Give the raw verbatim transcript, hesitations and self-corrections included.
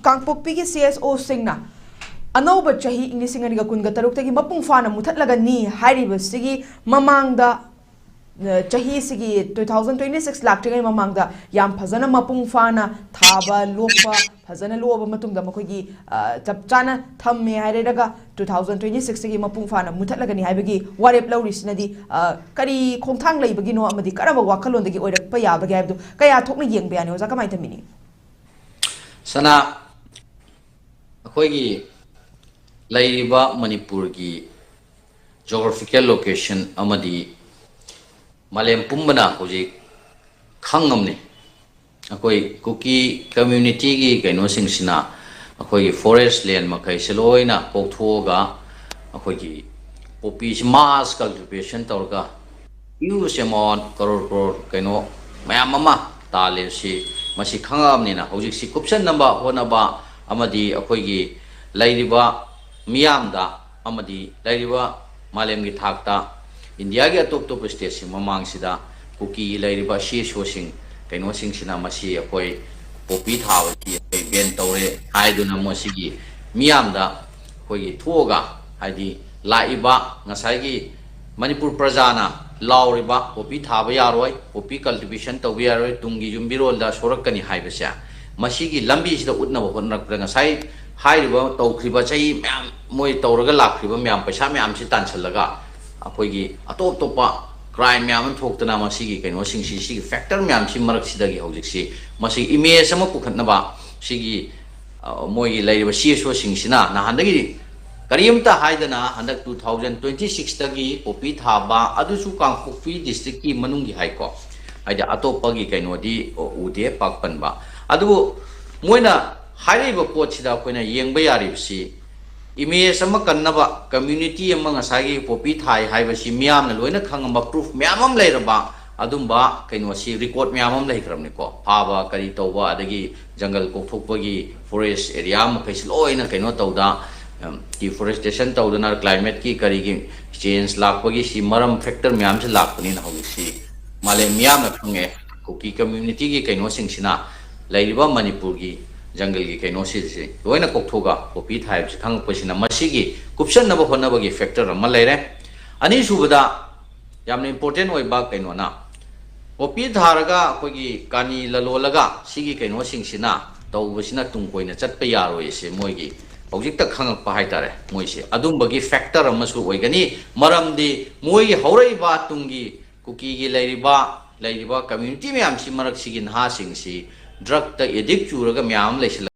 ꯀꯥꯡꯄꯣꯛꯄꯤꯒꯤ C S ꯑꯣꯁꯤꯡꯅ ꯑꯅꯧꯕ ꯆꯍꯤ ꯏꯪ ꯂꯤꯁꯤꯡ ꯑꯅꯤꯒ ꯀꯨꯟꯒ ꯇꯔꯨꯛꯇꯒꯤ ꯃꯄꯨꯡ ꯐꯥꯅ ꯃꯨꯊꯠꯂꯒꯅꯤ ꯍꯥꯏꯔꯤꯕꯁꯤꯒꯤ ꯃꯃꯥꯡꯗ, ꯑ, ꯆꯍꯤꯁꯤꯒꯤ two thousand twenty six ꯂꯥꯛꯇ꯭ꯔꯤꯉꯩ ꯃꯃꯥꯡꯗ ꯌꯥꯝ ꯐꯖꯅ ꯃꯄꯨꯡ ꯐꯥꯅ ꯊꯥꯕ ꯂꯣꯛꯄ ꯐꯖꯅ ꯂꯣꯛꯑꯕ ꯃꯇꯨꯡꯗ ꯃꯈꯣꯏꯒꯤ, ꯑ, ꯆꯞ ꯆꯥꯅ ꯊꯝꯃꯦ ꯍꯥꯏꯔꯦꯔꯒ, two thousand twenty six ꯇꯒꯤ ꯃꯄꯨꯡ ꯐꯥꯅ ꯃꯨꯊꯠꯂꯒꯅꯤ ꯍꯥꯏꯕꯒꯤ ꯋꯥꯔꯦꯞ ꯂꯧꯔꯤꯁꯤꯅꯗꯤ, ꯑ, ꯀꯔꯤ ꯈꯣꯡꯊꯥꯡ ꯂꯩꯕꯒꯤꯅꯣ ꯑꯃꯗꯤ ꯀꯔꯝꯕ ꯋꯥꯈꯜꯂꯣꯟꯗꯒꯤ ꯑꯣꯏꯔꯛꯄ ꯌꯥꯕꯒꯦ ꯍꯥꯏꯕꯗꯨ ꯀꯌꯥ ꯊꯣꯛꯅ ꯌꯦꯡꯕ ꯌꯥꯅꯤ? ꯑꯣꯖꯥ, ꯀꯃꯥꯏꯅ ꯊꯝꯕꯤꯅꯤ? ꯁꯅꯥ, ꯑꯩꯈꯣꯏꯒꯤ ꯂꯩꯔꯤꯕ ꯃꯅꯤꯄꯨꯔꯒꯤ geographical location ꯑꯃꯗꯤ ꯃꯥꯂꯦꯝ ꯄꯨꯝꯕꯅ ꯍꯧꯖꯤꯛ ꯈꯪꯉꯝꯅꯤ꯫ ꯑꯩꯈꯣꯏ ꯀꯨꯀꯤ community ꯒꯤ ꯀꯩꯅꯣꯁꯤꯡꯁꯤꯅ ꯑꯩꯈꯣꯏꯒꯤ forest land ꯃꯈꯩꯁꯦ ꯂꯣꯏꯅ ꯀꯣꯛꯊꯣꯛꯑꯒ ꯑꯩꯈꯣꯏꯒꯤ ꯄꯣꯄꯤꯁꯤ mass cultivation ꯇꯧꯔꯒ huge amount, ꯀꯔꯣꯔ ꯀꯔꯣꯔ ꯀꯩꯅꯣ ꯃꯌꯥꯝ ꯑꯃ ꯇꯥꯜꯂꯦ꯫ ꯁꯤ, ꯃꯁꯤ ꯈꯪꯉꯛꯑꯕꯅꯤꯅ ꯍꯧꯖꯤꯛꯁꯤ ꯀꯨꯞꯁꯟꯅꯕ ꯍꯣꯠꯅꯕ ꯑꯃꯗꯤ ꯑꯩꯈꯣꯏꯒꯤ ꯂꯩꯔꯤꯕ ꯃꯤꯌꯥꯝꯗ ꯑꯃꯗꯤ ꯂꯩꯔꯤꯕ ꯃꯥꯂꯦꯝꯒꯤ ꯊꯥꯛꯇ ꯏꯟꯗꯤꯌꯥꯒꯤ ꯑꯇꯣꯞ ꯑꯇꯣꯞꯄ state ꯁꯤꯡ ꯃꯃꯥꯡꯁꯤꯗ ꯀꯨꯀꯤꯒꯤ ꯂꯩꯔꯤꯕ ꯁꯤ ꯑꯦꯁ ꯑꯣꯁꯤꯡ ꯀꯩꯅꯣꯁꯤꯡꯁꯤꯅ ꯃꯁꯤ ꯑꯩꯈꯣꯏ ꯄꯣꯄꯤ ꯊꯥꯕꯁꯤ ꯑꯩꯈꯣꯏ ban ꯇꯧꯔꯦ ꯍꯥꯏꯗꯨꯅ ꯃꯁꯤꯒꯤ ꯃꯤꯌꯥꯝꯗ ꯑꯩꯈꯣꯏꯒꯤ ꯊꯣꯛꯑꯒ, ꯍꯥꯏꯗꯤ ꯂꯥꯛꯏꯕ ꯉꯁꯥꯏꯒꯤ ꯃꯅꯤꯄꯨꯔ ꯄ꯭ꯔꯖꯥꯅ ꯂꯥꯎꯔꯤꯕ ꯄꯣꯄꯤ ꯊꯥꯕ ꯌꯥꯔꯣꯏ, ꯄꯣꯄꯤ cultivation ꯇꯧꯕ ꯌꯥꯔꯣꯏ, ꯇꯨꯡꯒꯤ ꯌꯨꯝꯕꯤꯔꯣꯜꯗ ꯁꯣꯔꯛꯀꯅꯤ ꯍꯥꯏꯕꯁꯦ, ꯃꯁꯤꯒꯤ ꯂꯝꯕꯤꯁꯤꯗ ꯎꯠꯅꯕ ꯍꯣꯠꯅꯔꯛꯄꯗ ꯉꯁꯥꯏ ꯍꯥꯏꯔꯤꯕ ꯇꯧꯈ꯭ꯔꯤꯕ ꯆꯍꯤ ꯃꯌꯥꯝ ꯃꯣꯏ ꯇꯧꯔꯒ ꯂꯥꯛꯈ꯭ꯔꯤꯕ ꯃꯌꯥꯝ, ꯄꯩꯁꯥ ꯃꯌꯥꯝꯁꯤ ꯇꯥꯟꯁꯤꯜꯂꯒ ꯑꯩꯈꯣꯏꯒꯤ ꯑꯇꯣꯞ ꯑꯇꯣꯞꯄ crime ꯃꯌꯥꯝ ꯑꯃ ꯊꯣꯛꯇꯅ ꯃꯁꯤꯒꯤ ꯀꯩꯅꯣꯁꯤꯡꯁꯤ, ꯁꯤꯒꯤ factor ꯃꯌꯥꯝꯁꯤ ꯃꯔꯛꯁꯤꯗꯒꯤ ꯍꯧꯖꯤꯛꯁꯤ ꯃꯁꯤ image ꯑꯃ ꯄꯨꯈꯠꯅꯕ ꯁꯤꯒꯤ, ꯑ, ꯃꯣꯏꯒꯤ ꯂꯩꯔꯤꯕ ꯁꯤ ꯑꯦꯁ ꯑꯣꯁꯤꯡꯁꯤꯅ ꯅꯍꯥꯟꯗꯒꯤ ꯀꯔꯤꯝꯇ ꯍꯥꯏꯗꯅ ꯍꯟꯗꯛ two thousand twenty six ꯇꯒꯤ ꯄꯣꯄꯤ ꯊꯥꯕ, ꯑꯗꯨꯁꯨ ꯀꯥꯡꯄꯣꯛꯄꯤ district ꯀꯤ ꯃꯅꯨꯡꯒꯤ ꯍꯥꯏꯀꯣ, ꯍꯥꯏꯗꯤ ꯑꯇꯣꯞꯄꯒꯤ ꯀꯩꯅꯣꯗꯤ ꯎꯗꯦ ꯄꯥꯛ ꯄꯟꯕ꯫ ꯑꯗꯨꯕꯨ ꯃꯣꯏꯅ ꯍꯥꯏꯔꯛꯏꯕ ꯄꯣꯠꯁꯤꯗ ꯑꯩꯈꯣꯏꯅ ꯌꯦꯡꯕ ꯌꯥꯔꯤꯕꯁꯤ, image ꯑꯃ ꯀꯟꯅꯕ, community ꯑꯃ ꯉꯁꯥꯏꯒꯤ ꯄꯣꯄꯤ ꯊꯥꯏ ꯍꯥꯏꯕꯁꯤ ꯃꯤꯌꯥꯝꯅ ꯂꯣꯏꯅ ꯈꯪꯉꯝꯕ proof ꯃꯌꯥꯝ ꯑꯃ ꯂꯩꯔꯕ ꯑꯗꯨꯝꯕ ꯀꯩꯅꯣꯁꯤ record ꯃꯌꯥꯝ ꯑꯃ ꯂꯩꯈ꯭ꯔꯕꯅꯤꯀꯣ꯫ ꯐꯥꯕ ꯀꯔꯤ ꯇꯧꯕ, ꯑꯗꯒꯤ ꯖꯪꯒꯜ ꯀꯣꯛꯊꯣꯛꯄꯒꯤ forest area ꯃꯈꯩꯁꯤ ꯂꯣꯏꯅ ꯀꯩꯅꯣ ꯇꯧꯗ, ꯎꯝ, deforestation ꯇꯧꯗꯅ climate ꯀꯤ ꯀꯔꯤꯒꯤ change ꯂꯥꯛꯄꯒꯤ ꯁꯤ ꯃꯔꯝ factor ꯃꯌꯥꯝꯁꯤ ꯂꯥꯛꯄꯅꯤꯅ ꯍꯧꯖꯤꯛꯁꯤ ꯃꯥꯂꯦꯝ ꯃꯤꯌꯥꯝꯅ ꯈꯪꯉꯦ꯫ ꯀꯨꯀꯤ community ꯒꯤ ꯀꯩꯅꯣꯁꯤꯡꯁꯤꯅ ꯂꯩꯔꯤꯕ ꯃꯅꯤꯄꯨꯔꯒꯤ ꯖꯪꯒꯜꯒꯤ ꯀꯩꯅꯣꯁꯤꯁꯦ ꯂꯣꯏꯅ ꯀꯣꯛꯊꯣꯛꯑꯒ ꯄꯣꯄꯤ ꯊꯥꯏ ꯍꯥꯏꯕꯁꯤ ꯈꯪꯉꯛꯄꯁꯤꯅ ꯃꯁꯤꯒꯤ ꯀꯨꯞꯁꯟꯅꯕ ꯍꯣꯠꯅꯕꯒꯤ ꯐꯦꯛꯇꯔ ꯑꯃ ꯂꯩꯔꯦ꯫ ꯑꯅꯤꯁꯨꯕꯗ ꯌꯥꯝꯅ ꯏꯝꯄꯣꯔꯇꯦꯟ ꯑꯣꯏꯕ ꯀꯩꯅꯣꯅ, ꯄꯣꯄꯤ ꯊꯥꯔꯒ ꯑꯩꯈꯣꯏꯒꯤ ꯀꯥꯅꯤ ꯂꯂꯣꯜꯂꯒ ꯁꯤꯒꯤ ꯀꯩꯅꯣꯁꯤꯡꯁꯤꯅ ꯇꯧꯕꯁꯤꯅ ꯇꯨꯡ ꯀꯣꯏꯅ ꯆꯠꯄ ꯌꯥꯔꯣꯏꯁꯦ ꯃꯣꯏꯒꯤ ꯍꯧꯖꯤꯛꯇ ꯈꯪꯉꯛꯄ ꯍꯥꯏꯇꯥꯔꯦ꯫ ꯃꯣꯏꯁꯦ ꯑꯗꯨꯝꯕꯒꯤ ꯐꯦꯛꯇꯔ ꯑꯃꯁꯨ ꯑꯣꯏꯒꯅꯤ꯫ ꯃꯔꯝꯗꯤ ꯃꯣꯏꯒꯤ ꯍꯧꯔꯛꯏꯕ ꯇꯨꯡꯒꯤ ꯀꯨꯀꯤꯒꯤ ꯂꯩꯔꯤꯕ, ꯂꯩꯔꯤꯕ ꯀꯝꯃ꯭ꯌꯨꯅꯤꯇꯤ ꯃꯌꯥꯝꯁꯤ ꯃꯔꯛꯁꯤꯒꯤ ꯅꯍꯥꯁꯤꯡꯁꯤ ꯗ꯭ꯔꯛꯇ ꯑꯦꯗꯤꯛ ꯆꯨꯔꯒ ꯃꯌꯥꯝ ꯑꯃ ꯂꯩꯁꯤꯜꯂꯛ